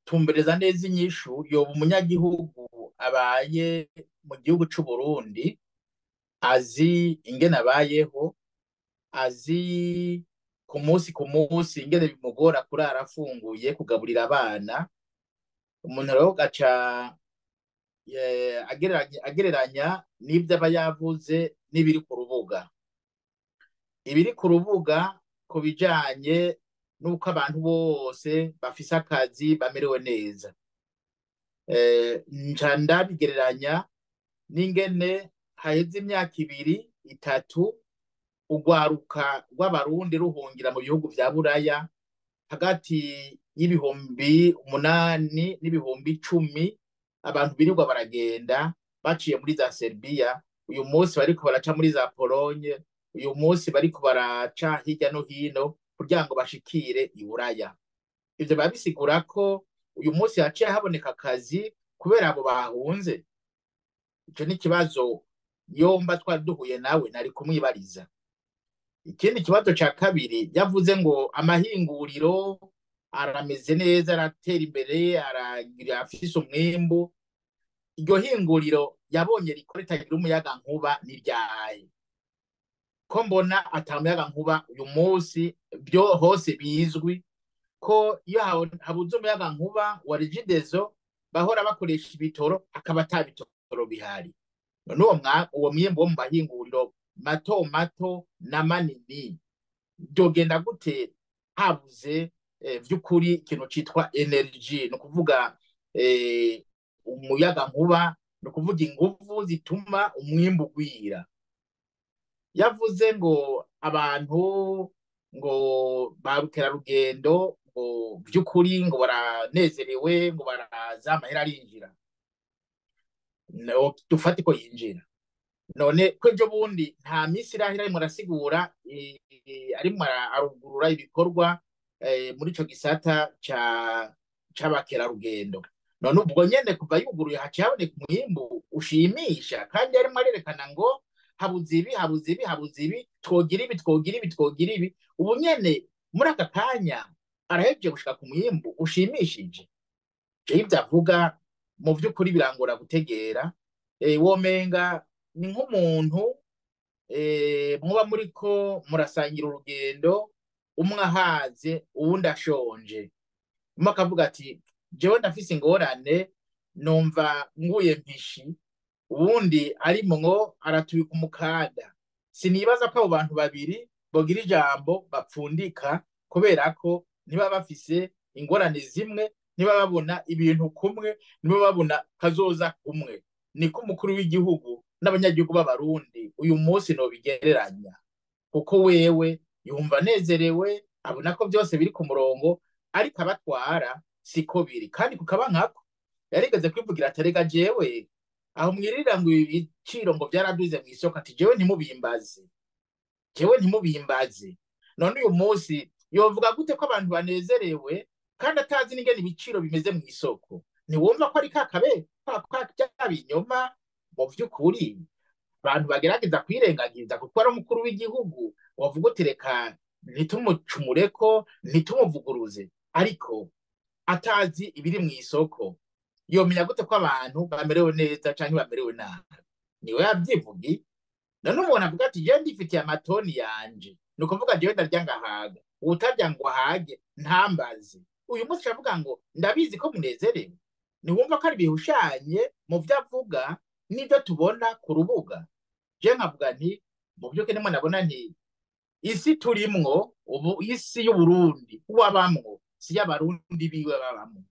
Gutumbereza neza inyishu, yoba umunyagihugu abaye mu gihugu c'u Burundi, azi ingene abayeho, azi ku munsi ku munsi ingene bimugora kurara afunguye, kugaburira abana. Umuntu rero gaca agereranya n'ivyo aba yavuze n'ibiri ku rubuga. Ibiri ku rubuga ku bijanye n'uko abantu bose bafise akazi, bamerewe neza, nca ndabigereranya n'ingene haheze imyaka 2, 3 urwaruka rw'Abarundi ruhungira mu bihugu vya Buraya, hagati y'8,000 n'10,000 abantu birirwa baragenda baciye muri za Serbia. Uyu munsi bariko baraca muri za Pologne, uyu munsi bariko baraca hirya no hino kugira ngo bashikire i Buraya. Ivyo biba bisigura ko uyu munsi haciye haboneka akazi kubera abo bahunze? Ico ni ikibazo yomba twari duhuye nawe nari kumwibariza. Ikindi kibazo ca kabiri, yavuze ngo amahinguriro arameze neza, aratera imbere, aragira, afise umwimbu. Iryo hinguriro yabonye rikora ritagira umuyaga nkuba ni ryahe, ko mbona ata muyaga nkuba uyu munsi? Byo hose bizwi ko iyo habuze umuyaga nkuba wa Regideso bahora bakoresha ibitoro, akaba ata bitoro bihari. None uwo mwimbu wo mu mahinguriro mato mato na manini byogenda gute habuze vy'ukuri ikintu citwa energy, ni ukuvuga umuyaga nkuba, ni ukuvuga inguvu zituma umwimbu ugwira? Yavuze ngo abantu ngo ba rukerarugendo ngo vy'ukuri ngo baranezerewe, ngo baraza, amahera arinjira. No, dufate ko yinjira. None ko ejo bundi nta minsi irahera arimwo arasigura, arimwo arugurura ibikorwa muri ico gisata c'abakerarugendo, none ubwo nyene kuva yuguruye haciye haboneka umwimbu ushimisha, kandi yarimwo arerekana ngo habuze ibi, habuze ibi, habuze ibi, twogira ibi, twogira ibi, twogira ibi? Ubu nyene muri aka kanya arahejeje gushika ku mwimbu ushimishije? Jewe ivyo avuga mu vy'ukuri birangora gutegera. Womenga ni nk'umuntu muba muriko murasangira urugendo, umwe ahaze uwundi ashonje. Umwe akavuga ati: "Jewe ndafise ingorane, numva nguye mpishi", uwundi arimwo aratubika umukanda. Sinibaza ko abo bantu babiri bogira ijambo bapfundika, kubera ko niba bafise ingorane zimwe, niba babona ibintu kumwe, niba babona kazoza kumwe. Niko umukuru w'igihugu n'abanyagihugu b'Abarundi uyu munsi nobigereranya, kuko wewe yumva anezerewe, abona ko byose biri ku murongo, ariko abatwara siko biri. Kandi kukaba nkako yarigeze kwivugira ati: "Erega jewe aho mwirira ngo ibi biciro ngo vyaraduze mw'isoko", ati: "Jewe ntimubimbaze, jewe ntimubimbaze." None uyu munsi yovuga gute ko abantu banezerewe kandi atazi n'ingene ibiciro bimeze mw'isoko? Ntiwumva ko ari kakabe ka bya binyoma mu vy'ukuri abantu bagerageza kwirengagiza kuko ari umukuru w'igihugu, wavuga uti: "Reka ntitumucumureko, ntitumuvuguruze"? Ariko atazi ibiri mw'isoko, yomenya gute ko abantu bamerewe neza canke bamerewe nabi? Niwe yavyivugiye. None umuntu avuga ati: "Jewe ndifitiye amatoni yanje", ni ukuvuga jewe ndarya ngahaga, uwutarya ngo ahage ntambaze. Uyu munsi avuga ngo ndabizi ko munezerewe. Ntiwumva ko ari bihushanye mu vyo avuga n'ivyo tubona ku rubuga? Je nkavuga nti mu vy'ukuri nimwe nabona nti isi turimwo ubu, isi y'Uburundi uwabamwo si y'Abarundi biwe babamwo.